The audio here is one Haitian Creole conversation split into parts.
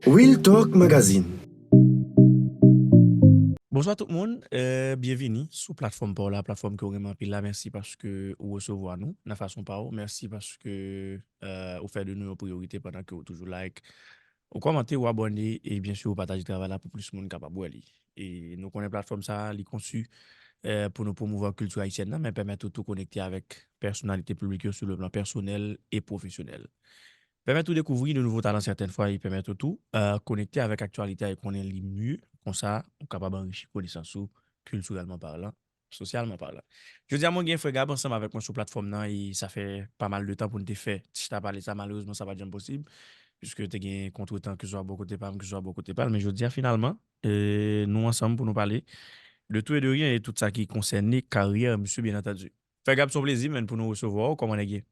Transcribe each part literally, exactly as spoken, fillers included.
Real Talk Magazine. Bonswa tout moun, euh, byenvini sou platfòm pa w la, platfòm ke w renmen anpil la. Mèsi paske ou resevwa nou nan fason pa w. Mèsi paske euh, ou fè de nou yon priyorite pandan ke ou toujou like, ou kòmante, ou abòne e byen si ou pataje travay la pou plis moun kapab wè li. E nou konnen platfòm sa a, li konsi euh, pou nou pwomouvwa kilti ayisyèn nan, men pèmèt ou tou konekte avèk pèsonalite piblik yo sou le plan pèsonèl e pwofesyonèl. Pèmèt ou dekouvri de nouvo talan sètèn fwa e pèmèt ou tou euh, konekte avèk aktyalite a e konnen li mye. Konsa, ou kapab anrichi konesans ou kiltirèlman palan, sosyalman palan. Jodi a mwen gen Frè Gab ansanm avèk mwen sou platfòm nan e sa fè pa mal de tan pou n te fè ti chita pale sa. Malerezman, sa pa t janm posib, piske te gen kontretan, keswa bò kote pa m, keswa bò kote pa l. Men jodi a, finalman, euh, nou ansanm pou nou pale de tou e de ryen e tout sa ki konsène karyè misye, byen antandi. Frè Gab, se yon plezi, menn, pou nou resevwa w. Kòman nèg ye?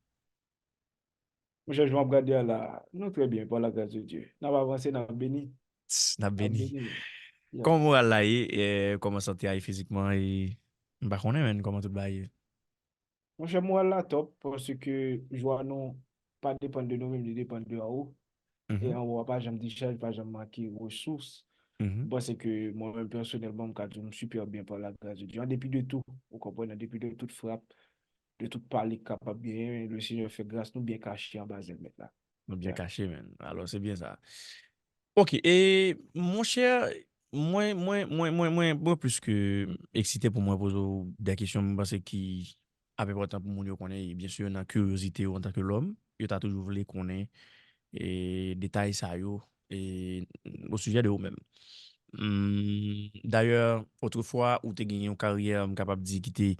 Monchè, jan w ap gade a la, nou trè byen, pa la gras de Dye. N ap avanse, n ap beni. N ap beni. Kòman moral la ye? Kòman sante a ye fizikman? M pa konnen, menn, kòman tout bagay ye? Monchè, moral la top, paske jwa nou pa depann de nou menm, li depann de anwo. E anwo a pa janm dichaj, pa janm manke resous. M panse ke mwen menm pèsonèlman, m ka di w m sipè byen pa la gras de Dye. An depi de tou, ou konprann, an depi de tout frap, de tout pale k kapab genyen, le Senyè fè gras, nou byen kache anba zèl Mèt la. Nou byen kache, menn. Alò, se byen sa. Ok, e monchè, mwen, mwen, mwen, mwen, mwen, mwen plis ke eksite pou mwen poze w de kesyon, m panse ki ap enpòtan pou moun yo konnen, e byen si nan kiryozite yo antanke lòm, yo ta toujou vle konnen e detay sa yo e osijè de ou menm. Dayè, otrefwa, ou te gen yon karyè, m kapab di, ki te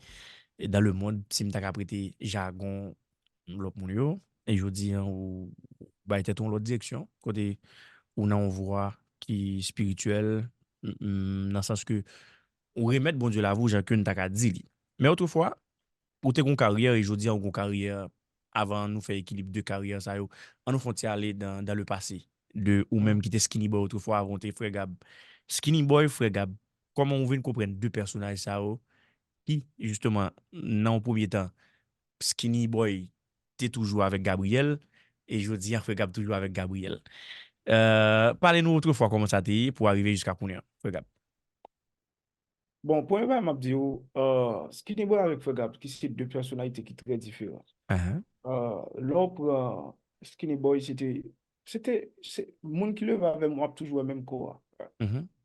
dans le monde, si m ta ka prete jagon lòt moun yo, e jodi a, ou bay tèt ou yon lòt direksyon, kote ou nan yon vwa ki espirityèl, nan sans ke ou remèt Bondye lavi w jan ke n ta ka di li. Men otrefwa, ou te gen yon karyè e jodi a ou gen yon karyè. Avan nou fè ekilib de karyè sa yo, an nou fè yon ti ale dans le passé de ou menm ki te Skinny Boy otrefwa, avan ou te Frè Gab. Skinny Boy, Frè Gab, kòman ou vin konprann de pèsonaj sa yo ki, jisteman, nan yon premye tan, Skinny Boy te toujou avèk Gabriel e jodi a Frè Gab toujou avèk Gabriel? Euh, pale nou otrefwa kòman sa te ye pou arive jiska kounye a, Frè Gab. Bon, premye bagay m ap di w, euh, Skinny Boy avèk Frè Gab, ki se de pèsonalite ki trè diferan. Euh, lè w pran Skinny Boy, se te, se te, se, moun ki leve avè m, w ap toujou wè menm kò a.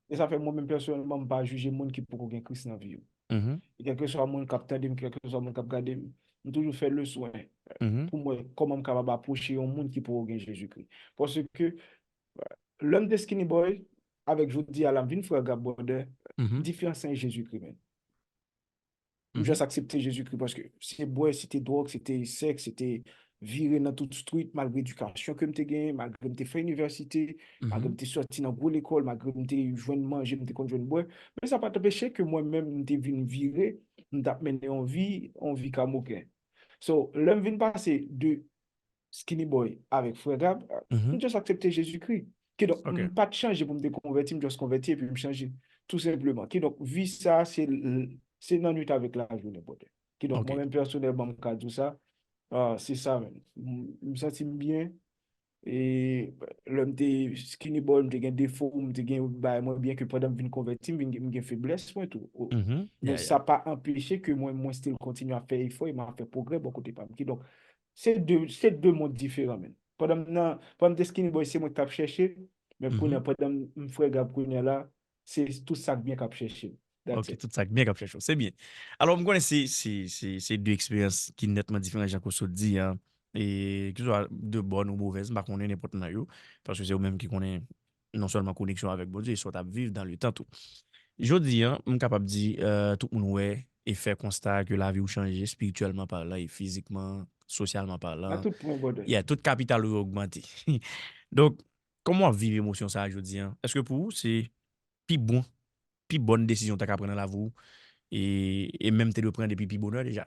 E sa fè mwen menm pèsonèlman, m pa jije moun ki poko gen Kris nan vi yo. E kèlkeswa moun k ap tande m, kèlkeswa moun k ap gade m, m toujou fè le swen pou m wè kòman m kapab apwoche yon moun ki poko gen Jezikri. Paske lè m te Skinny Boy, avèk jodi a la m vin Frè Gab, brother, diferans sa e Jezikri, menn. M just aksepte Jezikri paske se bwè, se te dwòg, se te sèks, se te vire nan tout street, malgre edikasyon ke m te genyen, malgre m te fè inivèsite, malgre m te sòti nan gwo lekòl, malgre m te jwenn manje, m te konn jwenn bwè. Men sa pa t anpeche ke mwen menm, m te vin vire, m t ap mennen yon vi, yon vi kamoken. So, lè m vin pase de Skinny Boy avèk Frè Gab, m just aksepte Jezikri. Kidonk, m pa t chanje pou m te konvèti, m just konvèti epi m chanje. Tou senpleman. Kidonk, vi sa, se, se nan nwit avèk lajounen, brother. Kidonk, mwen menm pèsonèlman, m ka di w sa, ah, se sa menm. M, m santi m byen. E lè m te Skinny Boy, m te gen defo, m te gen bagay mwen, byen ke pandan m vin konvèti, m vin, m gen feblès mwen tou. Men sa pa anpeche ke mwen, mwen still kontinye ap fè efò e m ap fè pwogrè bò kote pa m. Kidonk, se de, se de mond diferan, menn. Pandan m nan, pandan m te Skinny Boy, se mwen k t ap chèche, men kounye a, pandan m, m Frè Gab kounye a la, se tout sa k byen k ap chèche m. Ok, tout sa k byen k ap chèche w. Se byen. Alò, m konnen se, se, se, se de eksperyans ki nètman diferan, jan ke w sot di a. E, kiswa de bòn ou movèz, m pa konnen nenpòt nan yo, paske se ou menm ki konnen non sèlman koneksyon avèk Bondye, e sa w t ap viv dans le temps tou. Jodi a, m kapab di, euh, tout moun wè e fè konsta ke lavi w chanje, espirityèlman palan e fizikman, sosyalman palan. Yeah, tout kapital ou yo ogmante. Donk, kòman w ap viv emosyon sa a jodi a? Èske pou ou, se pi bon, pi bòn desizyon w ta ka pran nan lavi w, e, e menm te dwe pran depi pi bonè deja?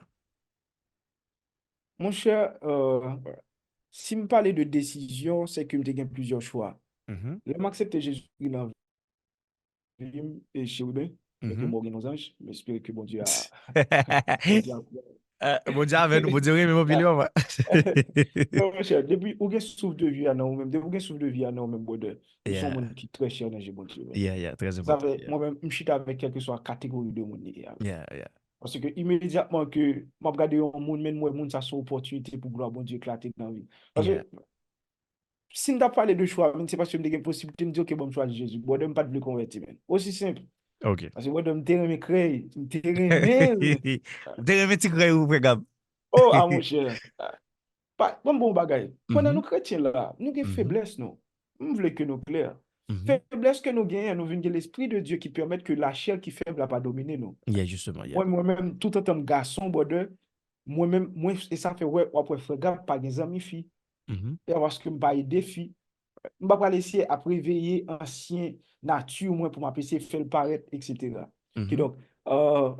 Monchè, euh, si m pale de desizyon, se ke m te gen plizyè chwa. Lè m aksepte Jezikri nan vi m, e Cheriben, e ke mwen gen yon zanj, m espere ke Bondye a, Bondye a, Eh, Bondye avè nou, Bondye renmen w anpil, papa. Non, monchè, depi ou gen souf de vi a nan ou menm, depi ou gen souf de vi a nan ou menm, brother, ou se yon Yeah, moun ki trè chè nan je Bondye, man. yeah, yeah, trè Sa enpòtan. fè, Yeah, mwen menm, m chita avèk kèlkeswa kategori de moun li ye a. Yeah, yeah. Paske imedyatman ke m ap gade yon moun, men m wè moun sa se yon opòtinite pou glwa Bondye eklate nan vi. Paske Yeah. Si m t ap pale de chwa, men se paske m te gen posiblite, m di, "Ok, bon, m chwazi Jezi." Brother, m pa t vle konvèti, men. Osi senp. Ok. Paske, brother, m te renmen krèy. M te renmen l. Ou te renmen ti krèy ou, frè Gab? Oh, a monchè. Pa, bon, bon bagay. Pandan Mhm, nou kretyen la, nou gen mhm, feblès nou. M vle ke nou klè. mhm. Feblès ke nou genyen, nou vin gen Lespri de Dye ki pèmèt ke lachè ki fèb la pa domine nou. Yeah, justement, yeah. Mwen, mwen menm, tout antan m gason, brother, mwen menm, mwen, e sa fè wè, w ap wè frè Gab pa gen zanmi fi. Mhm, E paske m pa ede fi. M pa pral eseye ap reveye ansyen nati mwen pou m ap eseye fè l parèt, et cetera. mhm. Kidonk, euh,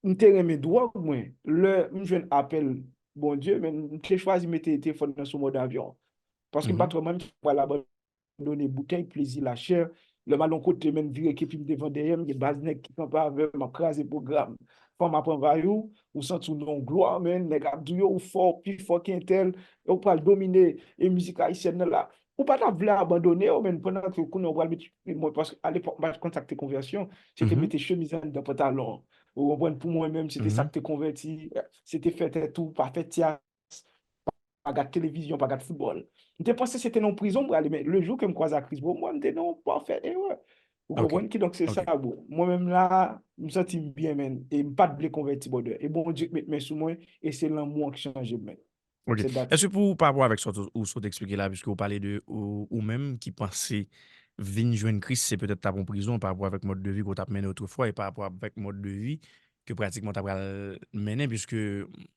m te renmen dwòg mwen. Lè m jwenn apèl Bondye, men m te chwazi mete telefòn nan sou mòd avyon. Paske m pa Mhm, t wè mwen menm ki pral abandone boutèy, plezi lachè. Lè m al yon kote, men m vire kepi m devan dèyè m, gen baz nèg ki kanpe avè m, m ap kraze pwogram. Fanm ap anvayi w, ou santi w nan yon glwa, men nèg ap di w yo, ou fò, ou pi fò ke entèl, e ou pral domine, e mizik ayisyèn nan la. Ou pa t ap vle abandone yo, men pandan ke kounye a ou pral met, mwen, paske alepòk, m pa t konn sa k te konvèsyon, se te mhm, mete chemiz anndan pantalon. Ou konprann? Pou mwen menm, se te sa mhm. k te konvèti, se te fè tèt ou, pa fè tyas, pa gad televizyon, pa gad foutbòl. M te panse se te nan yon prizon m prale, men le jou ke m kwaze ak Kris, bon, mwen, m te nan yon pafè erè. Ou Ok, konprann? Kidonk, se ok. sa, bro. Mwen menm la, m santi m byen, men. E m pa t vle konvèti, brother. E Bondye k met men sou mwen, e se lanmou an k chanje m, men. Ok. Se dat. Èske pou, pa rapò avèk sa w, ou sot eksplike la, piske ou pale de ou, ou menm ki panse vin jwenn Kris, se petèt t ap yon prizon pa rapò avèk mòd de vi ke w t ap mennen otrefwa e pa rapò avèk mòd de vi ke pratikman w ta pral mennen, piske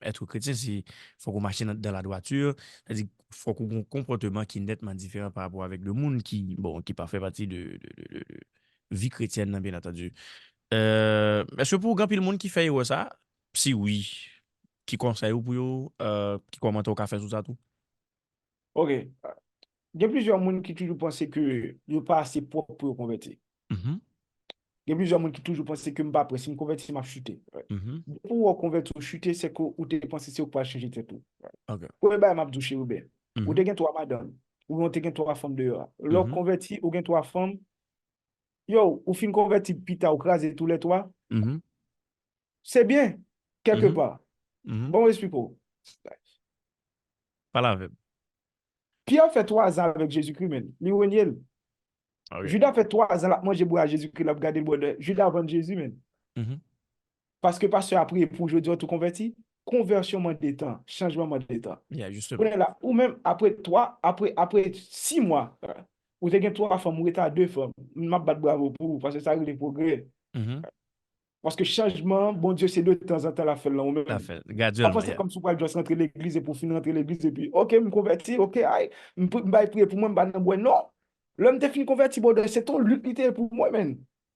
èt kretyen, se fòk ou mache nan, dans la droiture, sètadi fòk ou gen yon konpòteman ki nètman diferan pa rapò avèk de moun ki, bon, ki pa fè pati de, de, de, de, de vi kretyèn nan, byen antandi. Euh, èske pou ou, gen anpil moun ki fè erè sa? Si wi, ki konsèy ou pou yo, euh, ki kòmantè ou ka fè sou sa tou? Ok. Gen plizyè moun ki toujou panse ke yo pa ase pwòp pou yo konvèti. Mhm, Gen plizyè moun ki toujou panse ke m pa prè. Si m konvèti, m ap chite. mhm. Depi w konvèti ou chite, se ke ou te panse se ou k pral chanje tèt ou. Ok. Premye bagay m ap di w, Cherubin, ou Mhm, te gen twa madanm, oubyen ou te gen twa fanm deyò a. Lè w mhm, konvèti, ou gen twa fanm, yo, ou fin konvèti, pita ou kraze toulètwa, mhm, se byen, kèlke mhm, pa. mhm. Bon, m esplike w. Pale avè m. Pyè fè twa zan avèk Jezikri, men. Li renye l. Ok. Jida fè twa zan l ap manje bwè a Jezikri, l ap gade l, brother. Jida vann Jezi, men. Mhm. Paske pastè a priye pou jodi a tou konvèti. Konvèsyon mande tan. Chanjman mande tan. Yeah, justement. Kounye a la, ou menm, apre twa, apre, apre sis mwa, ou te gen twa fanm, ou rete a de fanm. M ap bat bravo pou ou, paske sa rele pwogrè. Mhm. Paske chanjman an, Bondye se de tanzantan l ap fè l nan ou menm. L ap fè l Pa gradyèlman, panse yeah. Kòmsi w pral just rantre legliz epi w fin rantre legliz epi, ok, m konvèti, ok, ay, m pri-, m bay priye pou mwen, m pa nan bwè, non. Lè m te fin konvèti, brother, se te yon lit li te ye pou mwen, men.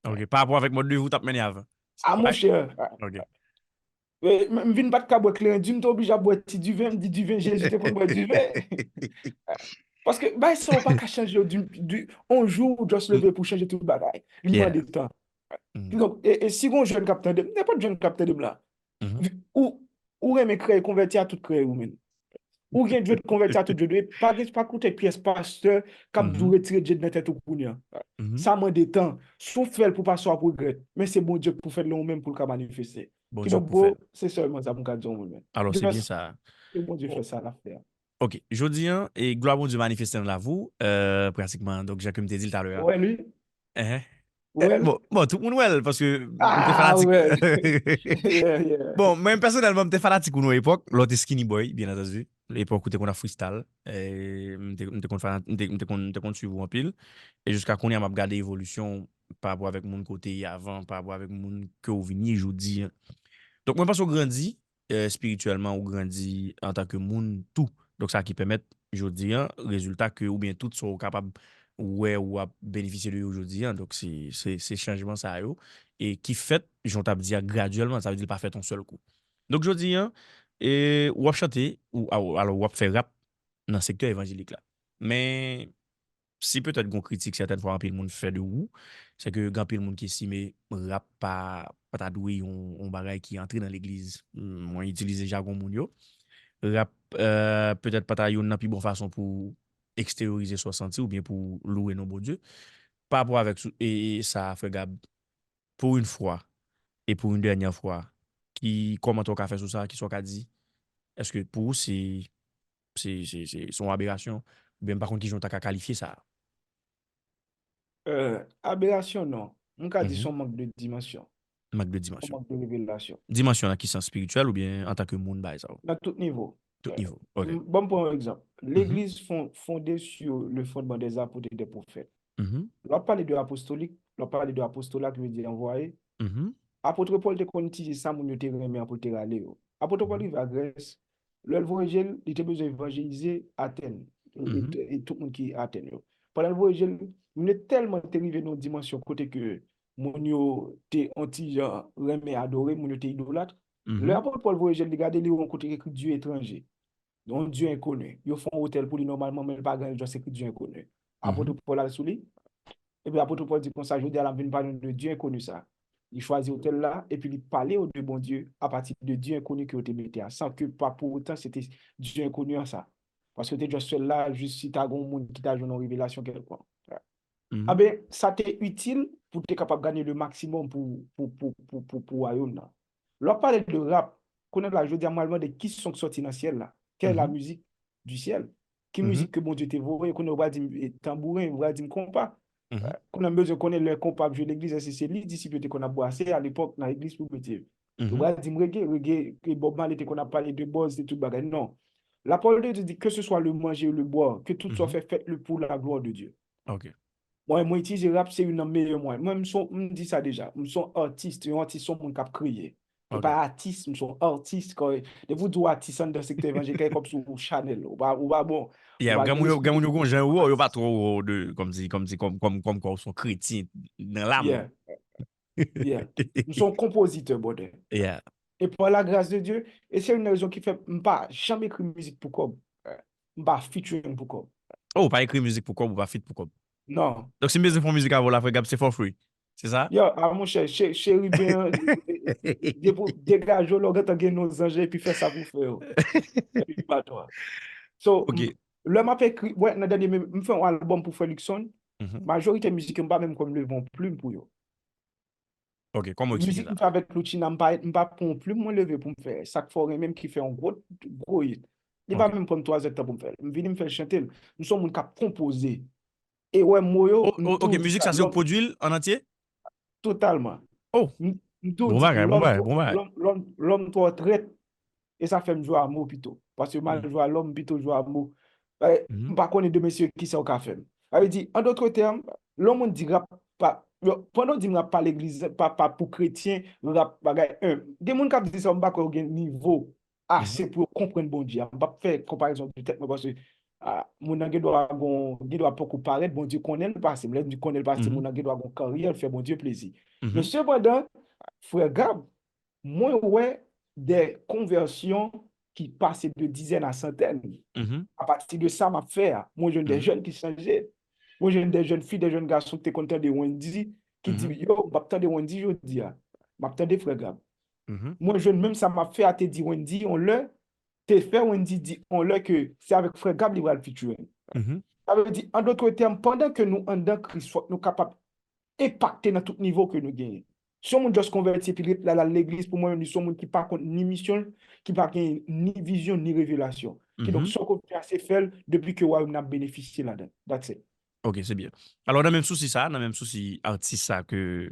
Ok, pa rapò avèk mòd de vi w t ap mennen avan. A, Right? monchè. Ok. E, m, m vin pa t ka bwè kleren di, m te oblije ap bwè ti diven, m di diven, Jezi te konn bwè diven. Paske bay sa ou pa ka chanje yo di, di, on jou ou just leve pou chanje tout bagay. Li Yeah. Mande tan. Mm. Donk, e, e si gon jèn k ap tande m, nenpòt jèn k ap tande m la, Mhm. ou, ou renmen krèy, konvèti a tout krèy ou menm. Ou gen dwe konvèti a tout dwe, dwe. Pa gen, pa koute pyès pastè k ap di w Mhm. retire Dye nan tèt ou kounye a. Mhm. Sa mande tan. Si w fè l pou pastè w ap regrèt. Men se Bondye k pou fè l nan ou menm pou l ka manifeste. Bondye k pou fè Kidonk, l. Bro, se sèlman sa m ka di w, men. Alò, se Just byen sa. Ke Bondye fè sa l ap fè a. Ok, jodi an, e glwa Bondye manifeste nan lavi w, euh, pratikman, donk, jan ke m te di l talè a. Ou wè li? Ehe. Ou Eh, wè li? bon, bon, tout moun wè l, paske m te Ah, fanatik. Ou wè li. Yeah, yeah. Bon, mwen pèsonèlman, m te fanatik ou nan epòk, lè w te Skinny Boy, byen antandi. Epòk ou te konn ap freestyle. E m te, m te konn fana-, m te, m te konn, m te konn swiv ou anpil. E jiska kounye a, m ap gade evolisyon w pa rapò avèk moun ke w te ye avan, pa rapò avèk moun ke w vin ye jodi an. Donk, mwen panse w grandi, euh, espirityèlman, ou grandi antanke moun tou. Donk, sa ki pèmèt jodi an, rezilta ke, oubyen tout sa w kapab wè ou ap benefisye de yo jodi an. Donk, se, se, se chanjman sa yo, e ki fèt, jan w t ap di a, gradyèlman, sa vle di l pa fèt yon sèl kou. Donk, jodi an, e, w ap chante, ou, a, alò, w ap fè rap nan sektè evanjelik la. Men, si petèt gon kritik sètèn fwa anpil moun fè de ou, se ke gen anpil moun ki estime rap pa, pa ta dwe yon, yon bagay ki antre nan legliz. Mwen itilize jagon moun yo. Rap, euh, petèt pa ta youn nan pi bon fason pou eksteryorize sa w santi oubyen pou louwe non Bondye. Pa rapò avèk sou, e, e sa, frè Gab, pour une fois et pour une dernière fois, ki kòmantè w ka fè sou sa, kisa w ka di? Èske pou ou se, se, se, se, se yon aberasyon? Oubyen m pa konn kijan w ta ka kalifye sa? Euh, aberasyon, non. M ka di se yon mank de dimansyon. Mank de Se yon dimansyon. Mank de revelasyon. Dimansyon nan ki sans, espirityèl oubyen antanke moun bay sa yo? Nan tout nivo. Tout nivo. Ok. M- Bon, m pran yon egzanp. Legliz fon- fonde sur le fondement des apôtres et des prophètes. Lè w ap pale de apostolik, lè w ap pale de apostola ki vle di anvwaye, apot Pòl te konn itilize sa moun yo te renmen an pou l te rale yo. Apot Pòl rive a Grès, lè l voye je l, li te bezwen evanjelize Atèn, e, e, e tout moun ki Atèn yo. Pandan l voye je l, moun yo tèlman te rive nan yon dimansyon kote ke moun yo te yon ti jan renmen adore, moun yo te idolat. Lè apot Pòl voye je l, li gade li wè yon kote ki ekri Dye etranje. Yon Dye enkoni. Yo fè yon otèl pou li nòmalman, men li pa gen anyen, just ekri Dye enkoni. Apot Pòl al sou li. Epi apot Pòl di konsa, jodi a l ap vin pale nou de Dye enkoni sa. Li chwazi otèl la, epi li pale yo de Bondye apati de Dye enkoni ke yo te mete a, san ke pa pou otan se te Dye enkoni an sa. Paske yo te just fè l la, jis si ta gen yon moun ki ta jwenn yon revelasyon kèlkonk. Aben, sa te itil pou te kapab gade le maksimòm pou, pou, pou, pou, pou, pou wayòm nan. Lè w ap pale de rap, kounye a la, jodi a, mwen al mande ki son k sòti nan syèl la? Quelle est la musique du ciel? Ki mizik ke Bondye te voye? Kounye a, ou pral di m, e, tanbouren, ou pral di m konpa. Kounye a, m bezwen konnen lè konpa ap jwe legliz, èske se li disip yo te konn ap brase alepòk nan legliz pou mete? Ou pral di m rege, rege ke Bob Marley te konn ap pale de bòz, de tout bagay. Non. La parole de Dieu dit que ce soit le manger et le boire, que tout soit fait, faites-le pour la gloire de Dieu. Ok. Mwen, mwen itilize rap, se youn nan meyè mwayen. Mwen, m son, m di sa deja, m son atis, yon atis son moun k ap kreye. M pa atis, m son atis. Depi w di w atis anndan sektè evanjelik, e kòmsi w chanèl, ou pa, ou pa bon. Yeah, granmoun yo, granmoun yo gon jan yo, yo pa twò wè w de, kòmsi, kòmsi, kòm, kòm, kòm kwa w son kretyen nan lam. Yeah. Yeah. M son konpozitè, brother. Yeah. E pa la gras de Dye, e se youn nan rezon ki fè m pa janm ekri mizik pou kòb. M pa featuring pou kòb. Oh, ou pa ekri mizik pou kòb, ou pa feat pou kòb. Non. Donk si m bezwen fè yon mizik avè w la, frè Gab, se for free. Se sa? Yo, a monchè, che- cheriben an, depi w degaje w, lè w gentan gen non zanje, epi fè sa pou fè yo. Epi pa twa. So, Ok. m- lè m ap ekri, wè, nan dènye, m m fè yon albòm pou frè Luckson, Mhm. majorite mizik yo, m pa menm konn leve yon plim pou yo. Ok, kòman w eksplike Mizik sa? m fè avèk Lucci nan, m pa, m pa pran yon plim mwen leve pou m fè. Sa k fè w renmen m ki fè yon gwo, gwo hit. Li pa Ok. menm pran m twa zè tan pou m fè l. M vini m fè l chante l. M se yon moun k ap konpoze. E wè mo yo, O- m o- Ok, tou- mizik sa se ou k pwodui l an antye? Totalman. Oh. M m tou Bon di, bagay, bon lòm bagay, twò- bon bagay. lòm- lòm- lòm twò trèt, e sa fè m jwe a mo pito. Paske m al Mhm. jwe a lòm, m pito jwe a mo. Eh, Mhm. M pa konnen demen se kisa w ka fè m. Sa vle di, an dòt tèm, lè yon moun di rap pa, yo, pandan w di m rap pa legliz, pa, pa pou kretyen, rap bagay, en, gen moun k ap di sa, m pa kwè yo gen nivo ase pou yo konprann Bondye a. M p ap fè konparezon de tèt mwen, paske ah, moun nan gen dwa gon, gen dwa poko parèt, Bondye konnen l pase m. Lè m di konnen l pase m, Mhm. Moun nan gen dwa gon karyè, l fè Bondye plezi. Mhm. Men sepandan, frè Gab, mwen wè de konvèsyon ki pase de dizèn a santèn. Mhm. Apati de sa m ap fè a, mwen jwenn de Mhm. jèn ki chanje. Mwen jwenn de jèn fi, de jèn gason ki te konn tande Wendy, ki di, Mhm. yo, m ap tande Wendy jodi a. M ap tande frè Gab. Mhm. Mwen jwenn menm sa m ap fè a te di Wendy, on lè, te fè Wendy di on lè ke se avèk frè Gab li pral featuring. Mhm. Sa vle di, an dòt tèm, pandan ke nou anndan Kris, fòk nou kapab enpakte nan tout nivo ke nou genyen. Si yon moun just konvèti epi l ret la, l al legliz, pou mwen menm, li se yon moun ki pa konn ni misyon l, ki pa gen ni vizyon, ni revelasyon. Kidonk, Mhm. sa w kontinye a se fè l depi ke wayòm nan ap benefisye ladan l. That's it. Ok, se byen. Alò, nan menm sousi sa, nan menm sousi atis sa ke euh,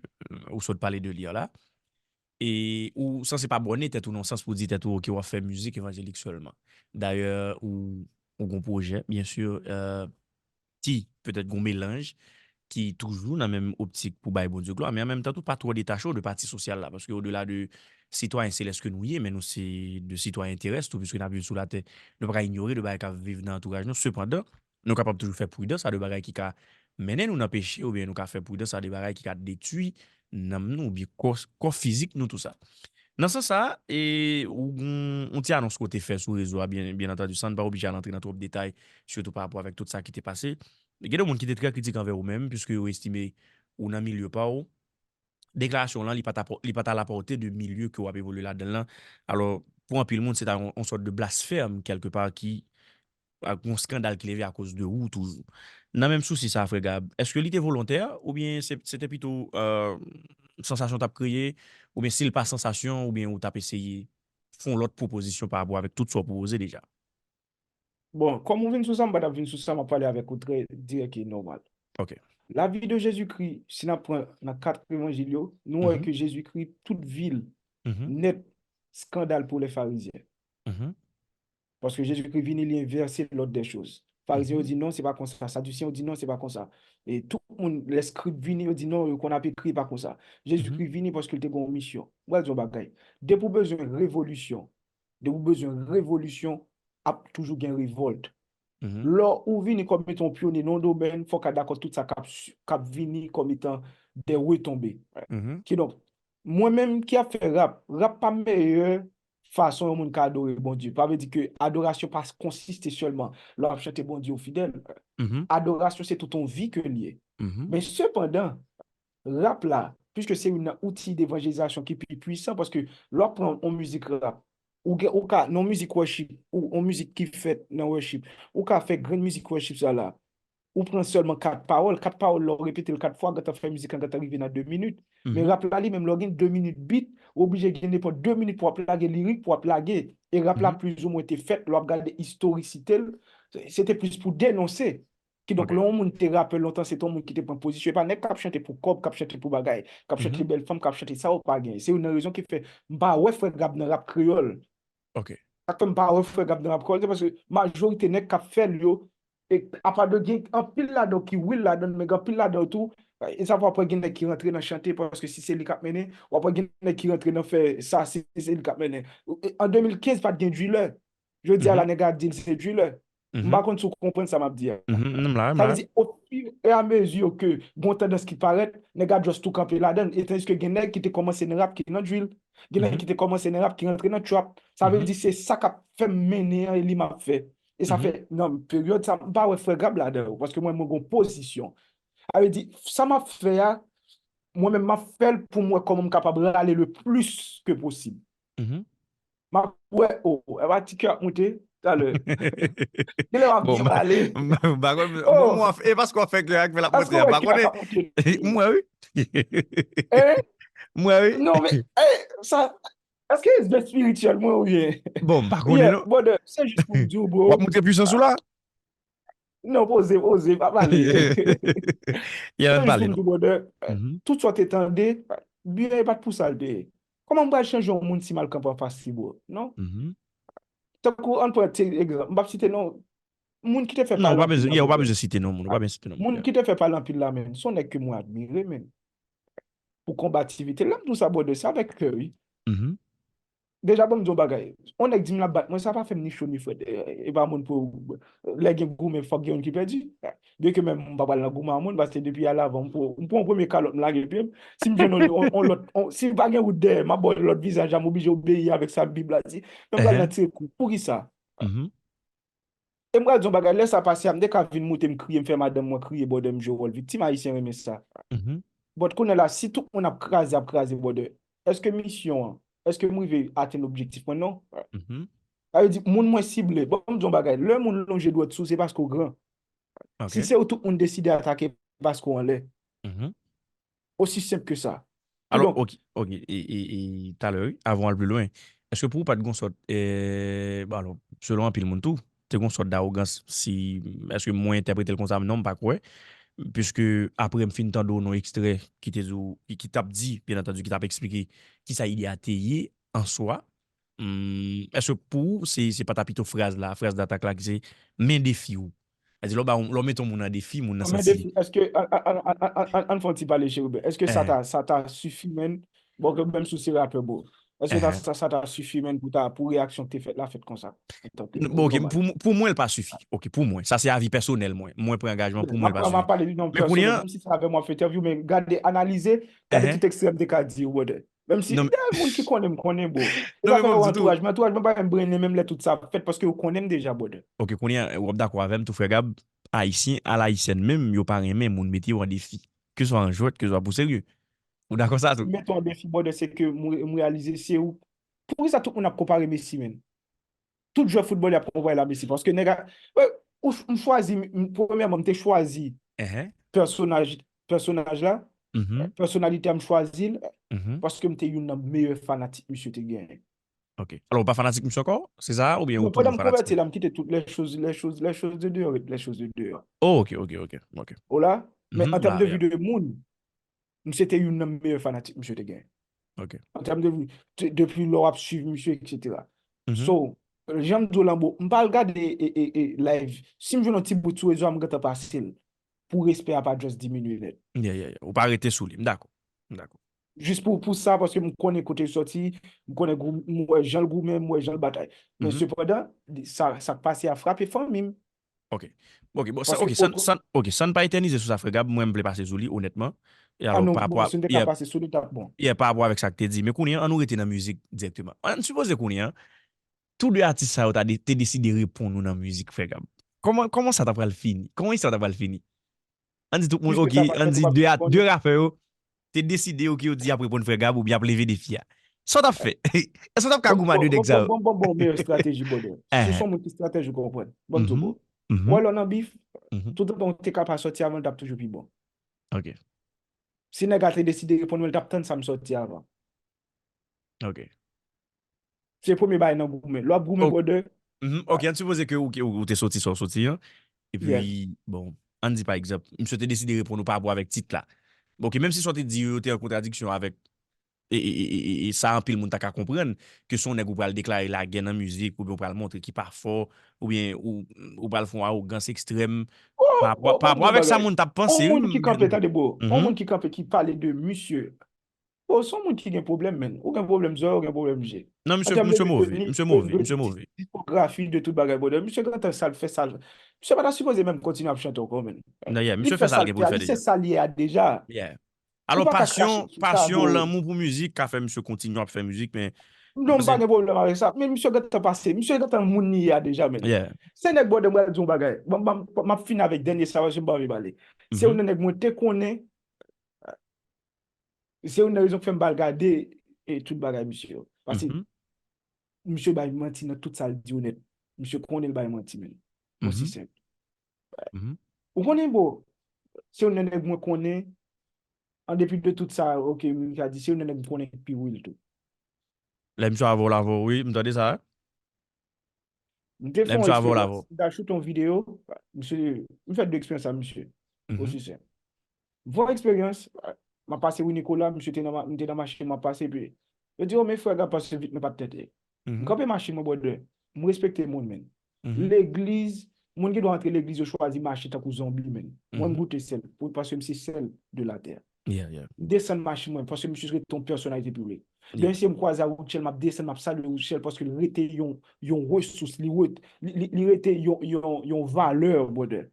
ou sot pale de li a la, e ou sanse pa bòne tèt ou nan sans pou di tèt ou, ok, w ap fè mizik evanjelik sèlman. Dayè, ou, ou gon pwojè, byen si, euh, ki petèt gon melanj, ki toujou nan menm optik pou bay Bondye glwa, men an menm tan tou pa twò detache w de pati sosyal la, paske odela de sitwayen selès ke nou ye, men nou se de sitwayen terès tou, piske n ap viv sou latè, nou pa ka inyore de bagay k ap viv nan antouraj nou. Sepandan, nou kapab toujou fè pridans a de bagay ki ka mennen nou nan peche, oubyen nou ka fè pridans a de bagay ki ka detwi nanm nou, oubyen kò, kò fizik nou, tou sa. Nan sans sa, e, ou gon yon ti anons ke w te fè sou rezo a, byen, byen antandi, san n pa oblije al antre nan twòp detay, sitou pa rapò avèk tout sa ki te pase. Gen de moun ki te trè kritik anvè ou menm, piske yo estime ou nan milye pa w. Deklarasyon w lan, li pa t apò-, li pa t à la portée de milye ke w ap evolye ladan l lan. Alò, pou anpil moun, se ta yon, yon sòt de blasfèm, kèlkepa, ki, ak yon skandal ki leve akoz de ou toujou. Nan menm sousi sa, frè Gab, èske li te volontè, oubyen se, se te pito, euh, sansasyon t ap kreye, oubyen si l pa sansasyon, oubyen ou t ap eseye fè yon lòt pwopozisyon pa rapò avèk tout sa w pwopoze deja? Bon, kòm ou vin sou sa, m pa t ap vin sou sa, m ap pale avèk ou trè dirèk e nòmal. Ok. Lavi de Jezikri, si n ap pran nan kat evanjil yo, nou wè ke Jezikri, tout vi l, nèt, skandal pou lè farizyen. Paske Jezikri vini, li envèse lòd dè choz. Farizyen yo di non, se pa konsa. Sadisyen yo di non, se pa konsa. E tout moun, lè skrib vini, yo di non, yo konn ap ekri, e pa konsa. Jezikri vini paske l te gen yon misyon. M pral di yon bagay. Depi w bezwen revolisyon, depi w bezwen revolisyon, ap toujou gen revòlt. Lè ou vini kòm etan yon pyonye nan yon domèn, fò w ka dakò tout sa k ap, k ap vini kòm etan de retonbe. Kidonk, mwen menm ki ap fè rap, rap pa meyè fason yon moun ka adore Bondye. Pa vle di ke adorasyon pa konsiste sèlman lè w ap chante Bondye ou fidèl. Adorasyon se tout yon vi ke l ye. Men sepandan, rap la, piske se youn nan outi devanjelizasyon ki pi pwisan, paske lè w ap pran yon mizik rap, ou gen, ou ka, nan yon mizik worship, ou yon mizik ki fèt nan worship, ou ka fè grenn mizik worship sa la, ou pran sèlman kat pawòl, kat pawòl, lè w repete l kat fwa, gentan fè mizik lan gentan rive nan de minit. Men rap la li menm, lè w gen de minit beat, ou oblije gen nenpòt de minit pou w ap lage lirik, pou w ap lage. E rap la plizoumwen te fèt, lè w ap gade istorisite l, se, se te plis pou denonse. Kidonk, lè yon moun te rapè lontan, se te yon moun ki te pran pozisyon. E pa nèg k ap chante pou kòb, k ap chante pou bagay, k ap chante bèl fanm, k ap chante sa ou pa gen. Se youn nan rezon ki fè m pa wè Frè Gab nan rap kreyòl. Sa k fè m pa wè Frè Gab nan rap kreyòl, se paske majorite nèg k ap fè l yo, e apa de gen anpil ladan w ki real ladan l, men gen anpil ladan w tou, e sa w ap wè gen nèg ki rantre nan chante paske si se li k ap mennen, w ap wè gen nèg ki rantre nan fè sa si se li k ap mennen. E, an de mil kenz pa t gen driller. Jodi a la, nèg a di l se driller. M pa konn si w konprann sa m ap di a. Sa vle di, au fur et à mesure ke gon tandans ki parèt, nèg a just tou kanpe ladan l. E tandiske gen nèg ki te kòmanse nan rap ki nan drill, gen nèg ki te kòmanse nan rap ki rantre nan trap. Sa vle di, se sa k ap fè m mennen an e li m ap fè. E sa fè, nan peryòd sa, m pa wè Frè Gab ladan yo, paske mwen, mwen gon pozisyon. Sa vle di, sa m ap fè a, mwen menm, m ap fè l pou m wè kòman m kapab rale le plis ke posib. M ap wè, o, e pa ti kè ap moute, talè. Genlè w ap byen pale. M pa konn, bon, e paske w ap fè kè ak fè l ap monte, m pa konnen. M wè, wi. M wè, wi. Non, men, e, sa, èske respè espirityèl mwen oubyen? Bon, m pa konnen, non. Brother, se jis pou m di w, bro. W ap montre pwisans ou la? Non, poze, poze, pa pale. Se jis pou m di w, brother, tout sa w te tande, byen, e pa t pou sa l te ye. Kòman m pral chanje yon moun si m al kanpe anfas li, bro? Non. Tankou, ann pran ti egzanp, m p ap site non, moun ki te fè pale anpil la, yeah, ou pa bezwen site non moun, ou pa bezwen site non moun. Moun ki te fè pale anpil la, men, se yon nèg ke mwen admire, men. Pou konbativite l, la m di w sa, brother, se avèk kè, wi. Deja, ban m di w yon bagay. Yon nèg di m l ap bat mwen, sa pa fè m ni cho ni frèt. E, e pa moun pou, lè gen goumen, fòk gen youn ki pèdi. Byenke menm m pa pral nan goumen a moun, paske depi al avan, m pran, m pran yon premye kalòt, m lage pye m. Si m jwenn yon, yon, yon lòt, yon, si pa gen wout dèyè, m ap ba w lòt vizaj la, m oblije obeyi avèk sa Bib la di. Men m pral nan tire kou. Poukisa? E m pral di yon bagay, lè sa pase a, m te ka vin moute, m kriye, m fè madanm mwen kriye, brother, m jwe wòl viktim, Ayisyen renmen sa. But kounye a la, si tout moun ap kraze, ap kraze, brother, èske misyon an, èske m rive atenn objektif mwen? Non. Sa vle di, moun mwen sible, bon, m di yon bagay, lè moun lonje dwèt sou, se paske w gran. Si se ou tout moun deside atake paske w anlè. Osi senp ke sa. Alò, ok, ok, e, e, e, talè, wi, avan w al pi lwen, èske pou ou pa t gon sòt, e, bon, alò, selon anpil moun tou, te gon sòt dawogans, si, èske mwen entèprete l konsa? Non, m pa kwè, piske apre m fin tande w nan ekstrè ki te di w, ki, ki t ap di, byen antandi, ki t ap eksplike kisa ide a te ye an swa, hmm, èske pou ou, se, se pa ta pito fraz la, fraz datak la, ki se men defi w? Sa di, lè w ba, lè w mete yon moun an defi, moun nan santi li. Èske, an, an fè yon ti pale, Chérubin, èske sa ta, sa ta sifi, menn? Bon, ke menm si w se rapè, bro. Èske sa, sa, sa ta sifi, menn, pou ta, pou reyaksyon ki te fèt la fèt konsa? Bon, ok, pou, pou mwen, l pa sifi. Ok, pou mwen. Sa se avi pèsonèl mwen. Mwen pran angajman, pou mwen, l pa sifi. M ap pale non pèsonèl, menm si se avè m w ap fè entèvyou, men gade, analize, gade tout ekstrè m te ka di w, brother. Menm si, gen moun ki konnen m, konnen, bro. E pa fè antouraj, men antouraj mwen pa menm brannen menm lè tout sa ap fèt, paske yo konnen m deja, brother. Ok, kounye a, w ap dakò avè m tou, frè Gab, Ayisyen alayisyèn menm, yo pa renmen moun mete yo an defi. Keswa an jwèt, keswa pou serye. Ou dakò sa tou? Mete w an defi, brother, se ke m, m reyalize se ou. Poukisa tout moun ap konpare Messi, menm? Tout jwè foutbòl y ap konpare l a Messi. Paske nèg a, wè, ou ch- m chwazi, m- premyèman, m te chwazi Ehe. pèsonaj, pèsonaj la, Mhm. pèsonalite a m chwazi l, Mhm. paske m te youn nan meyè fanatik misye te genyen. Ok. Alò, ou pa fanatik misye ankò? Se sa? Oubyen ou Non, pandan toujou m konvèti fanatik? La, m kite tout les choses, les choses, les choses de dehors, les choses de dehors. Oh, ok, ok, ok. Ok. Ou la? Men Mhm, an tèm la, de yeah. vi de moun, misye te youn nan meyè fanatik misye te genyen. Ok. An tèm de vi, te- depi lè w ap swiv misye, et cetera. Mhm. So, jan m di w la, bon, m pa al gade e, e, e, live. Si m jwenn yon ti bout sou rezo a, m gentan pase l. Pou respè a pa just diminye nèt. Yeah, yeah, yeah. Ou pa rete sou li. M dakò. M dakò. Jis pou, pou sa, paske m konnen kote l sòti, m konnen grou- m wè jan l goumen, m wè jan l batay. Men Mhm. sepandan, sa, sa k pase a frape fanmi m. Ok. Ok, bon, sa, Paske ok, san, otan san, ok, san pa etènize sou sa, frè Gab, mwen, m vle pase sou li, onètman. E Ah alò, non, pa bon, rapò a, si n te yeah, ka pase sou li, t ap bon. yeah, pa rapò avèk sa k te di. Men kounye an, an nou rete nan mizik dirèkteman. An sipoze kounye an, tou de atis sa yo ta de- te deside reponn ou nan mizik, frè Gab. Kòman, kòman sa ta pral fini? Kòman istwa ta pral fini? An di tout moun, Piske ok, sa pa an fèt, di ou pa de, a- konnen. De rapè yo te deside, ok, yo di y ap reponn frè Gab oubyen y ap leve defi a. Sa w t ap fè? Èske w t ap ka goumen a de nèg sa yo? Bon, bon, bon, bon, meyè estrateji, brother. Si Ehe. se yon moun ki stratèj ou konprann. Bon, m di w, Mhm. bon. Mhm. Wè lè w nan bif, Mhm. toutotan w te ka pa sòti avan, l t ap toujou pi bon. Ok. Si nèg la te deside reponn mwen, l t ap tann sa m sòti avan. Ok. Se premye bagay nan goumen. Lè w ap goumen, Ok. brother, Mhm. Ok, an sipoze ke ou, ou te soti sa w soti an. Yeah. Epi, bon, an di pa egzanp, misye te deside reponn ou pa rapò avèk tit la. Bon, ok, menm si sa w te di yo te an kontradiksyon avèk e, e, e, e, e sa anpil moun ta ka konprann, ke se yon nèg ou pral deklare lagè nan mizik, oubyen ou pral montre ki pa fò, oubyen ou, ou pral fè yon awogans ekstrèm, Oh, pa rapò, oh, pa bon, rapò avèk sa bagay. Moun t ap On panse, wi, moun ki m- kanpe, tande, bro. On Mhm. Moun ki kanpe, ki pale de misye. Oh, se yon moun ki gen pwoblèm, menn. Ou gen pwoblèm zòrèy, ou gen pwoblèm je. Non, An misye, tèm de misye vi move, de, misye de, move, de, misye di- move. diskografi, de tout bagay, brother. Misye gentan sa l fè, sa l, misye pa ta sipoze menm kontinye ap chante ankò, menn. Non, yeah, Li misye fè fè sa sa l gen l pou l fè a, fè li se deja. sa l ye a deja. Yeah. Ou Alò, pa ka pasyon, krache sou sa, pasyon, bro. Lanmou pou mizik ka fè misye kontinye ap fè mizik, men Non, m pa se gen pwoblèm avèk sa. Men misye gentan pase. Misye gentan moun li ye a deja, menn. Yeah. Se nèg, brother, m pral di yon bagay. Bon, m, m, m ap fini avèk dènye sa, paske m pa anvi pale. Se youn Mhm. nan nèg mwen te konnen. Se youn nan rezon k fè m pa al gade e tout bagay misye yo. Paske Mhm. misye bay manti nan tout sa l di yo nèt. Misye konnen l bay manti, menn. Osi Mhm. senp. Mhm. Ou konnen, bro, se youn nan nèg mwen konnen, an depi de tout sa, ok, m ka di, se youn nan nèg m konnen k pi real tou. Lè misye avè w, l avè w, wi, m tande sa. M te Lè fè yon misye avè w, l avè eksperyans, w. m ta choute yon videyo, misye, m fè de eksperyans a misye. Mhm. Osi senp. M fè yon eksperyans, m ap pase Wi Nicolas, misye te nan, ma- m te nan machin, m ap pase, epi yo di, "Oh, men frè Gab pase vit, men pa t tete." M Mhm. kanpe machin mwen, brother. M respekte moun, menn. Mhm. Legliz, moun ki dwe antre legliz, yo chwazi mache tankou zonbi, menn. Mwen, m Mhm. goute sèl, pou, paske m se sèl de latè. Yeah, yeah. M desann machin mwen, paske misye rete yon pèsonalite piblik. Yeah. Dènye, m kwaze a Rutshelle, m ap desann, m ap salye Rutshelle, paske l rete yon, yon resous, li ret-, li, li, li rete yon, yon, yon valè, brother.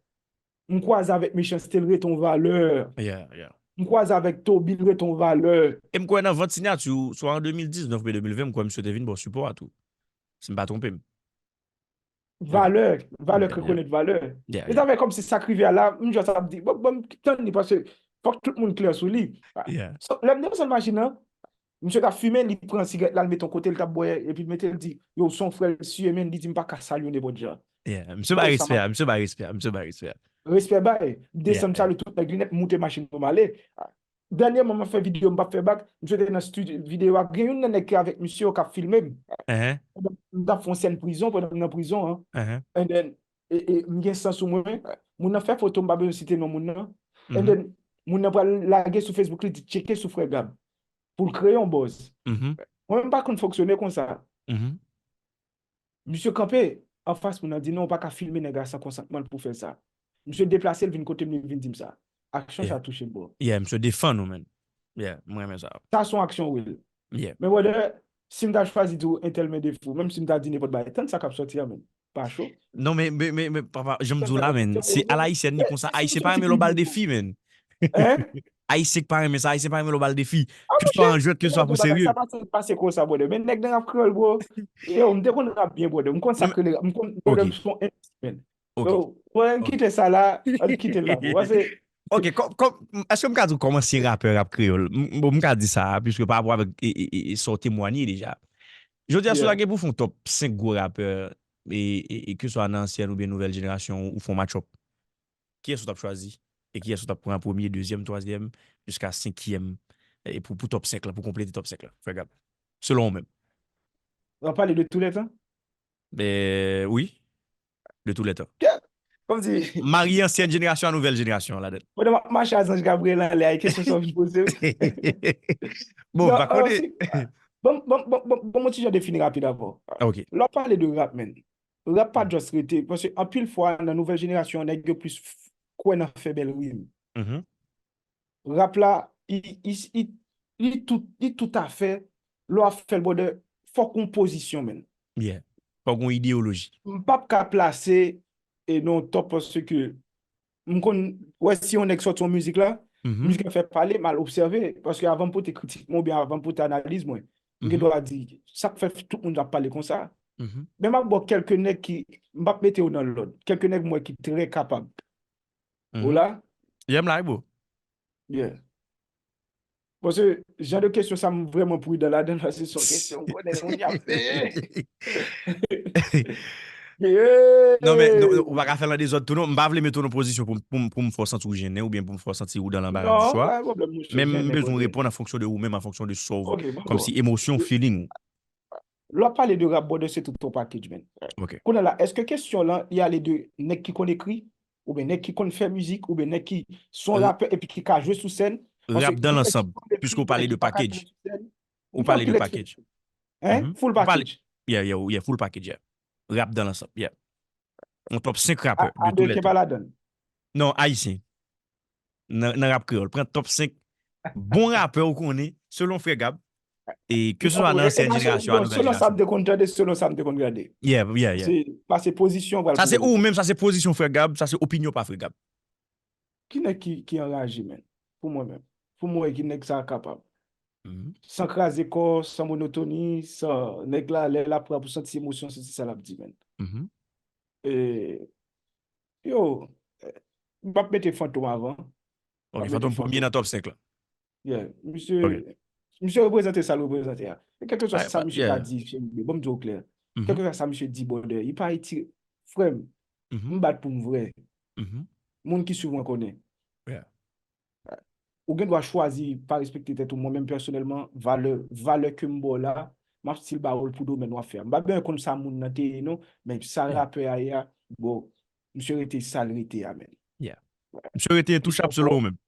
M kwaze avèk Mechanste, l rete yon valè. Yeah, yeah. M kwaze avèk Toby, l rete yon valè. E m kwè nan vant sinyati, swa an de mil diznèf oubyen de mil ven, m kwè misye te vin ba w sipò a tou. Si m pa twonpe m. Valè, valè, Yeah, yeah. Rekonèt valè. Yeah, E yeah. sa fè kòmsi sa k rive a la, m just ap di, bon, bon, m tann li, paske fòk tout moun klè sou li. Yeah. So, lè m desann machin nan, misye t ap fimen, li pran sigarèt la, l met yon kote, l t ap bwè, epi l mete, l di, "Yo, se yon frè l siye, men," li di, "M pa ka salye w nenpòt jan." Yeah. Misye bay Epi sa respè, m ap misye bay respè, misye bay respè. Respè bay. M desann, Yeah. Salye tout nèg li nèt, m moute machin pou m ale. Dènyèman, m ap fè videyo, m p ap fè bak. Misye te nan studio, videyo a. Gen youn nan nèg ki avèk misye yo k ap filme m. Uh-huh. M t ap fè yon sèn prizon pandan m nan prizon an. Uh-huh. And then, e, e, m gen san sou mwen. Moun nan fè foto, m pa bezwen site non moun nan. And Mhm. then, moun nan pral lage sou Facebook, li di, "Tcheke sou Frè Gab." Pou l kreye yon buzz. Mhm. Mwen menm pa konn fonksyone konsa. Mhm. Misye kanpe anfas moun nan, di, "Non, ou pa ka filme nèg la san konsantman l pou fè sa." Misye deplase l vin kote m, li vin di m sa. Aksyon Yeah. Sa touche m, bro. Yeah, misye defann ou, man. Yeah, mwen renmen sa. Sa se yon aksyon real. Yeah. Men, brother, si m ta chwazi di w entèl men defo, menm si m ta di nenpòt bagay, tann sa k ap sòti a, menm. Pa cho. Non, men, men, men, men, papa, jan m di w la, Tann sa k ap men, sòti a, se menm. alayisyen li konsa. Ayisyen pa renmen lè w ba l defi, men. Hein? Ayisyen k pa renmen sa, Ayisyen pa renmen lè w ba l defi. Ah, Ke swa monchè, an jwèt, ke swa pou bagay serye. Sa pa se pase konsa, brother. Men nèg nan rap kreyòl, bro. Yo, m te konn rap byen, brother. M konn sa k rele rap. M konn, brother, Ok. M se yon M C, man. Ok. So, mwen, kite sa la, ann kite l la pou. Paske, Ok, kòm, kòm, èske m ka di w kòm ansyen rapè rap kreyòl? M, bon, m ka di sa, piske pa rapò avèk e, e, e, e sa w temwanye deja. Jodi a, si w ta gen pou w fè yon top senk gwo rapè, e, e, e ke swa nan ansyen oubyen nouvèl jenerasyon, ou fè yon match-up, kiyès ou t ap chwazi? E kiyès ou t ap pran premye, dezyèm, twazyèm, jiska senkyèm, e pou, pou top senk la, pou konplete top senk la, frè Gab? Selon ou menm. W ap pale de tou lè tan? Ben, wi. De tou lè tan. Kòm di, Marye ansyen jenerasyon a nouvèl jenerasyon ladan. Pandan m ap mache a Zanj Gabriel anlè a, e kesyon sa w vin poze m. Bon, Non, pa konnen. Bon, bon, bon, bon, bon, bon, ti jan defini rapid avè w. Ok. Lè w ap pale de rap, man, rap pa just rete, paske anpil fwa, nan nouvèl jenerasyon, nèg yo plis f- kwè nan fè bèl rim. Mhm. Rap la, i, i, i, i tout, i tout afè, lè w ap fè l, brother, fòk yon pozisyon, man. Yeah. Fòk yon ideyoloji. M p ap ka plase e non top paske m konn wè si yon nèg sòti yon mizik la, Mhm. mizik la fè pale, m al obsève. Paske avan m pote kritik mwen oubyen avan m pote analiz mwen, m Mhm. gen dwa di sa k fè tout moun ap pale konsa. Mhm. Men m ap ba w kèlke nèg ki, m p ap mete yo nan lòd, kèlke nèg m wè ki trè kapab. Mhm. Ou la? Yeah, m la, bro. Yeah. Paske jan de kesyon sa, m vrèman pridan ladan l, paske se yon kesyon m konnen moun y ap peye. Non, men non, ou pa ka fè l an dezòd tou, non. M pa vle mete w nan pozisyon pou, pou, pou m fè w santi w jennen oubyen pou m fè w santi ou dan lanbara di chwa. Pa gen pwoblèm, monchè. Men m bezwen w reponn an fonksyon de ou menm, an fonksyon de sa w, Ok, bon, kòmsi bon. Emosyon, feeling ou. Lè w ap pale de rap, brother, se tout yon package, man. Ok. Kounye a la, èske kesyon lan, li ale de nèg ki konn ekri, oubyen nèg ki konn fè mizik, oubyen nèg ki se yon rapè epi ki ka jwe sou sèn? Rap dans l'ensemble, piske ou pale de package. Ou pale de package. Hein? Mhm. Full Ou pale- package. Yeah, yeah, yeah, full package, yeah. Rap dans l'ensemble, yeah. Yon top senk rapè de tou lè tan. Ameriken pa ladan l. Non, ayisyen. Nan, nan rap kreyòl. Pran top senk bon rapè ou konnen, selon frè Gab. E ke se swa nan ansyen jenerasyon a nouvèl Selon sa m jenerasyon. Te konn tande, selon sa m te konn gade. Yeah, yeah, yeah. Se pase pozisyon. Sa se ou menm, sa se pozisyon frè Gab, sa se opinyon pa frè Gab. Ki nèg ki, ki anraje, man? Pou mwen menm. Pou mwen, ki nèg sa kapab. Mhm. San kraze kò, san monotoni, san nèg la, lè l ap rap ou santi emosyon, santi sa l ap di, man. Mhm. E, yo, m ap mete Fantom avan. Ok, Fantom premye nan top senk la. Yeah, misye, misye reprezante sa l reprezante a. E kèlkeswa sa misye ka di, cheri, bon, m di w klè. Kèlkeswa sa misye di, brother, li pa retire. Frè m, m bat pou m vrè. Moun ki swiv mwen konnen. Ou gen dwa chwazi pa respekte tèt ou. Mwen menm pèsonèlman, valè, valè ke m ba w la, m ap still ba w l pou domèn w ap fè a. M pa bezwen konn sa moun nan te ye non, men sa rapè a ye a, bro, misye rete sa l rete a, man. Misye rete entouchab selon ou menm.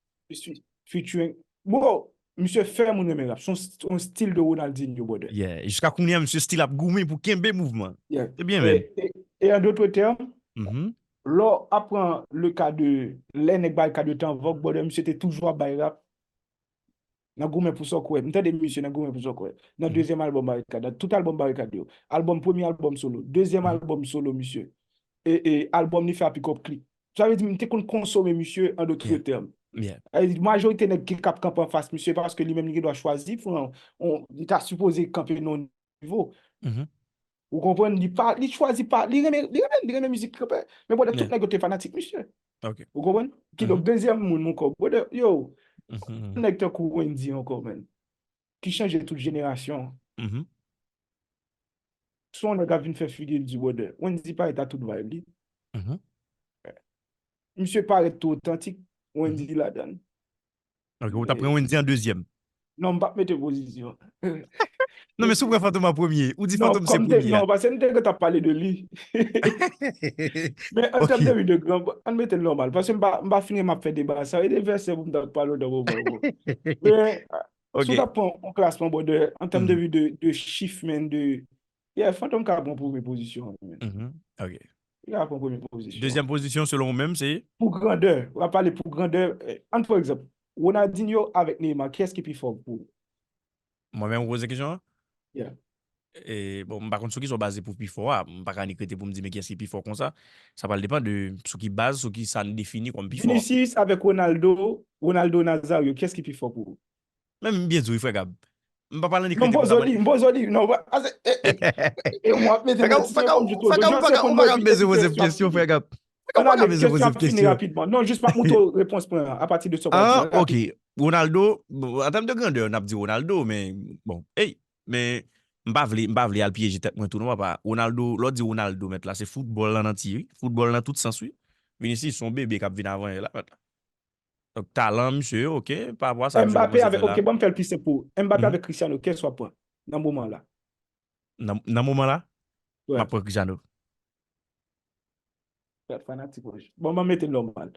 Featuring. Bro, misye fè moun renmen rap. Se yon stil de Ronaldinho, brother. Yeah. Jiska kounye a, misye still ap goumen pou kenbe mouvman. Se byen, man. E an dotre tèm, lè w ap pran le ka de lè nèg Barikad yo te an vòg, brother, misye te toujou ap bay rap. Nan goumen pou sa w kwè. M tande misye nan goumen pou sa w kwè. Nan dezyèm albòm Barikad, nan tout albòm Barikad yo. Albòm, premye albòm solo, dezyèm albòm solo misye. E, e albòm li fè a Pick Up Click. Sa vle di, m te konn konsome misye an dotre tèm. Sa vle di, majorite nèg ki k ap kanpe anfas misye, paske li menm li gen dwa chwazi pran, li ta sipoze kanpe nan yon nivo. Ou konprann? Li pa, li chwazi pa, li renmen, li renmen, li renmen mizik kanpe. Men brother, tout nèg yo te fanatik misye. Ou konprann? Kidonk, dezyèm moun, mon kò, brother, yo, nèg tankou Wendy ankò, man. Ki chanje tout jenerasyon. Se yon nèg ap vin fè figi l di, brother. Wendy parèt a tout vibe li. Misye parèt tou otantik. Wendy ladan l. Ok, ou ta pran Wendy an dezyèm. Non, m p ap mete pozisyon. Non, men si w pran Fantom an premye, ou di Fantom se premye a. Non, paske m te gentan pale de li. Men an tèm de vi de gran, ann mete l nòmal. Paske m pa, m pa fin renmen ap fè deba sa. E de vèsè pou m ta pale w nan moman. Men, si w ta pran yon klasman, brother, an tèm de vi de, de chif, man, de, yeah, Fantom ka pran premye pozisyon an, man. Ok. Li ka pran premye pozisyon. Dezyèm pozisyon, selon ou menm, se? Pou grandè, w ap pale pou grandè. Ann pran egzanp, Ronaldinho avèk Neymar, kiyès ki pi fò pou ou? Mwen menm ou poze kesyon an? Yeah. E, bon, m pa konn sou ki sa w baze pou pi fò a. M pa ka nik rete pou m di men kiyès ki pi fò konsa. Sa pral depann de sou ki baz, sou ki sa n defini kòm pi fò. Vinicius avèk Ronaldo, Ronaldo Nazario, kiyès ki pi fò pou ou? Men m byen di w, frè Gab. M pa pral annik rete pou m ta mande. M poze w li, m poze w li. Non, e mwen ap mete nan ti sekonn. Ou pa ka bezwen poze m kesyon, frè Gab. Ann ale, kesyon ap fini rapidman. Non, jis m ap montre w repons mwen an, apati de sa w pral di an, rapid. Ah, ok. Ronaldo, bon, an tèm de grandè, n ap di Ronaldo, men, bon, ey, men m pa vle, m pa vle al pyeje tèt mwen tou non, papa. Ronaldo, lè w di Ronaldo, mèt la, se foutbòl lan antye, wi. Foutbòl lan tout sans, wi. Vinicius, se yon bebe k ap vin avan l la, mèt la. Donk, talan misye, ok, pa rapò a sa, misye Mbappé avèk, ok, bon, m fè l pi senp pou ou. Mbappé avèk Cristiano, kiyès w ap pran nan moman la? Nan, nan moman la, m ap pran Cristiano. Gad fanatik, wi. Bon, m ap mete l nòmal.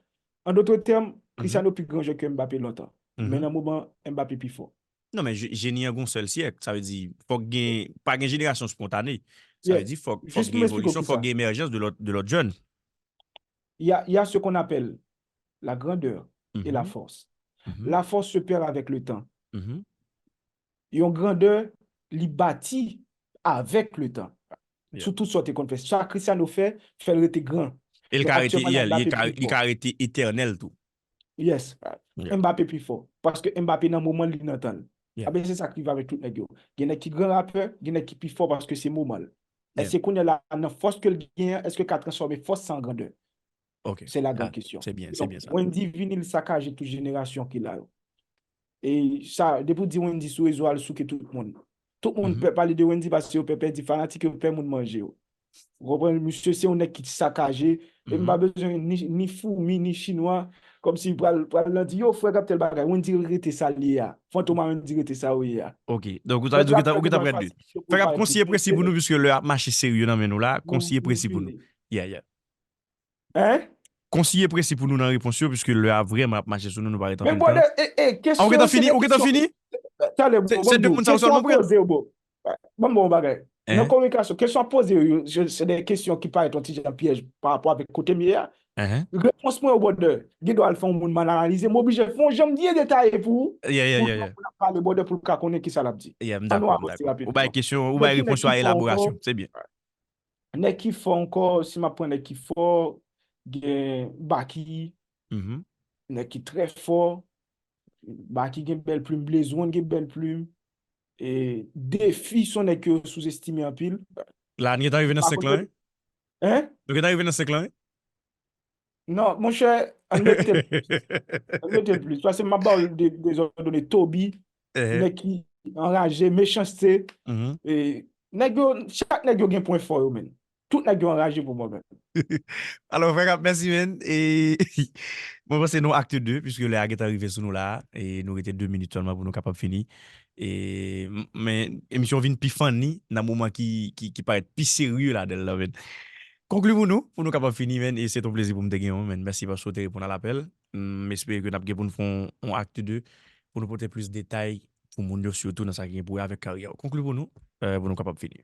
An dòt tèm, Cristiano pi gran jwè ke Mbappé lontan. Men nan moman, Mbappé pi fò. Non, men je- jeni an gon sèl syèk. Sa vle di, fòk gen, pa gen jenerasyon spontane. Sa vle di, fòk, fòk gen evolisyon, fòk gen emèjans de lòt, de lòt jèn. Il y a, il y a ce qu'on appelle la grandeur et la force. La force se perd avec le temps. Yon grandè, li bati avèk le tan. Sou tout sa w te konn fè. Sa Cristiano fè, fè l rete gran. E l ka rete, yeah, li ka, li ka rete etènèl tou. Yes. Mbappé pi fò. Paske Mbappé nan moman li nan tan l. Aben, se sa k rive avèk tout nèg yo. Gen nèg ki gran rapè, gen nèg ki pi fò paske se moman l. Èske kounye a la, nan fòs ke l genyen an, èske l ka transfòme fòs sa an grandè? Se la gran kesyon. Se byen, se byen sa. Wendy vini, li sakaje tout jenerasyon ki la yo. E sa, depi w di Wendy sou rezo a, l souke tout moun. Tout moun pè pale de Wendy paske yo pè pèdi fanatik, yo pè moun manje yo. Ou konprann? Misye se yon nèg ki sakaje. E m pa bezwen ni, ni foumi, ni chinwa. Kòmsi pral, pral nan di, yo, frè Gab tèl bagay. Wendy rete sa l ye a. Fantom a Wendy rete sa ou ye a. Ok. Donk, ou ta di, ou gentan, ou gentan pran de. Frè Gab, konsiye presi pou nou, piske lè ap mache serye nan men nou la. Konsiye presi pou nou. Yeah, yeah. Hein? Konsiye presi pou nou nan repons yo, piske lè a vrèman ap mache sou nou, nou pa ret anpil tan. Men brother, e, e, kesyon, ou gentan fini? Ou gentan fini? Tande, se de moun sa yo sèlman pran. Ban m ba w yon bagay. Nan kominikasyon, kesyon ap poze yo, se, se de kesyon ki parèt yon ti jan pyèj pa rapò avèk kote m ye a. Repons mwen yo, brother, gen dwa al fè yon moun mal analize, m oblije fè yon jan m byen detaye pou ou, pou lè moun ap pale, brother, pou l ka konnen kisa l ap di. Ann nou avanse rapidman. Ou bay kesyon, ou bay repons yo a elaborasyon. Se byen. Nèg ki fò ankò, si m ap pran nèg ki fò, gen Baky, nèg ki trè fò. Baky gen bèl plim, Blaze One gen bèl plim. E Defi se yon nèg ke yo souzestime anpil. La, nou gentan rive nan senk lan, wi. Hein? Nou gentan rive nan senk lan, wi. Non, monchè, ann mete l plis. Ann mete l plis. Paske m ap ba w de, de zòdone Toby, nèg ki anraje, Mechanste. E, nèg yo, chak nèg yo gen pwen fò yo, menn. Tout nèg yo anraje pou mwen, menn. Alò, frè Gab, mèsi, menn. E, mwen panse nou acte deux, piske lè a gentan rive sou nou la, e nou rete de minit sèlman pou nou kapab fini. E, m-, men, emisyon vin pi funny nan moman ki, ki, ki parèt pi serye ladan l lan, menn. Konkli pou nou, pou nou kapab fini, menn, e se t on plezi pou m te gen w, menn. Mèsi paske w te reponn a lapèl. M espere ke n ap gen pou n fè yon, yon acte deux, pou nou pote plis detay pou moun yo, sitou nan sa ki gen pou wè avèk karyè w. Konkli pou nou, euh, pou nou kapab fini.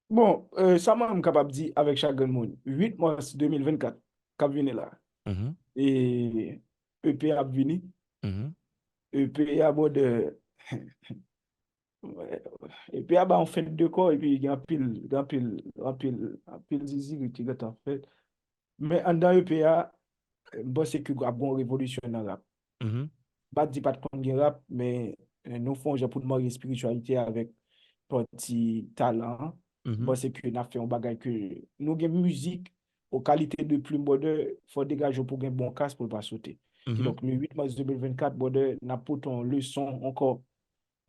Bon, euh, sa mwen m kapab di avèk chak grenn moun, uit mas de mil vennkat k ap vini la. E E P ap vini. E P a, brother, E P a ba yon fèt de kò, epi gen anpil, gen anpil, anpil, anpil zizirit ki gentan fèt. Men anndan E P a, m panse ke ap gen yon revolisyon nan rap. M pa t di pa t konn gen rap, men, eh, nou fè yon jan pou n marye espirityalite avèk pati talan an. M panse ke n ap fè yon bagay ke nou gen mizik, o kalite de plim, brother, fò w degaje w pou gen bon kas pou l pa sote. Kidonk, le uit mas de mil vennkat, brother, n ap pote yon leson ankò.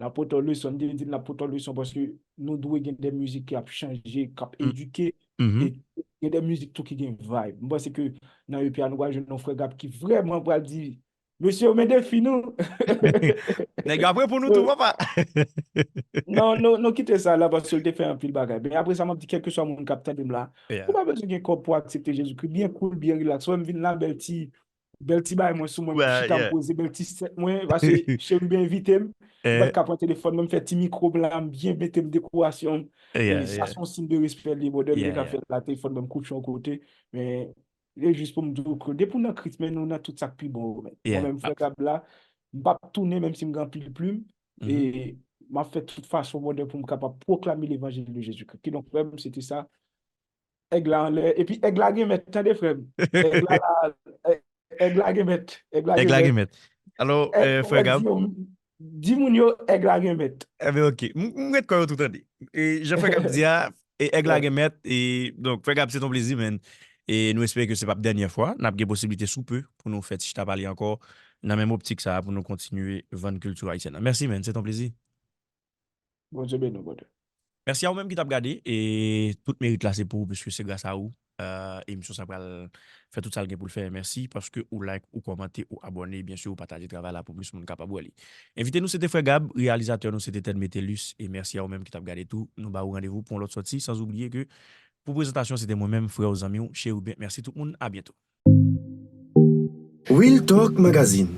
N ap pote yon leson, m te di n ap pote yon leson paske nou dwe gen de mizik ki ap chanje, k ap edike, e gen de mizik tou ki gen vibe. M panse ke nan E P a, nou pral jwenn yon frè Gab ki vrèman pral di, mesye, men defi nou. Nèg yo ap reponn nou tou, papa. Non, nou, nou kite sa la paske l te fè anpil bagay. Men apre sa, m ap di kèlkeswa moun k ap tande m la, ou pa bezwen gen kòb pou aksepte Jezikri. Byen cool, byen relax. Wè m vin la, bèl ti, bèl ti bagay mwen sou mwen, m chita m poze, bèl ti sèt mwen, paske Cherub envite m. M pa t ka pran telefòn mwen, m fè ti mikwo m la, m byen mete m dekorasyon m. E sa se yon siy de respè li ye, brother, m te ka fè l la, telefòn mwen m kouche yon kote. Men e jis pou m di w ke depi w nan Kris, men nou nan tout sa k pi bon yo, men. Mwen menm, frè Gab la, m p ap tounen, menm si m gen anpil plim, e m ap fè tout fason, brother, pou m kapab pwoklame levanjil de Jezikri. Kidonk, frè m, se te sa. Èg la anlè, epi èg la gen mèt, tande, frè m. Èg la, èg la gen mèt, èg la gen mèt. Alò, frè Gab, di moun yo, èg la gen mèt. Enben, ok. M, m ret kwè yo tou tande. E jan frè Gab di a, e èg la gen mèt, e donk, frè Gab, se t on plezi, menn. E nou espere ke se p ap dènye fwa. N ap gen posiblite sou pe pou nou fè ti chita pale ankò nan menm optik sa a pou nou kontinye vann kilti ayisyèn nan. Mèsi, man. Se t on plezi. Bondye beni w, brother. Mèsi a ou menm ki t ap gade. E tout merit la se pou ou, piske se gras a ou, euh, emisyon sa pral fè tout sa l gen pou l fè. Mèsi paske ou like, ou kòmante, ou abòne, byen si ou pataje travay la pou plis moun kapab wè li. Envite nou se te Frè Gab, reyalizatè nou se te Ted Metellus. E mèsi a ou menm ki t ap gade tou. Nou ba ou randevou pou yon lòt sòti, san oubliye ke pou prezantasyon se te mwen menm, frè ou, zanmi w, Cherubin. Mèsi tout moun, a byento. Real Talk Magazine,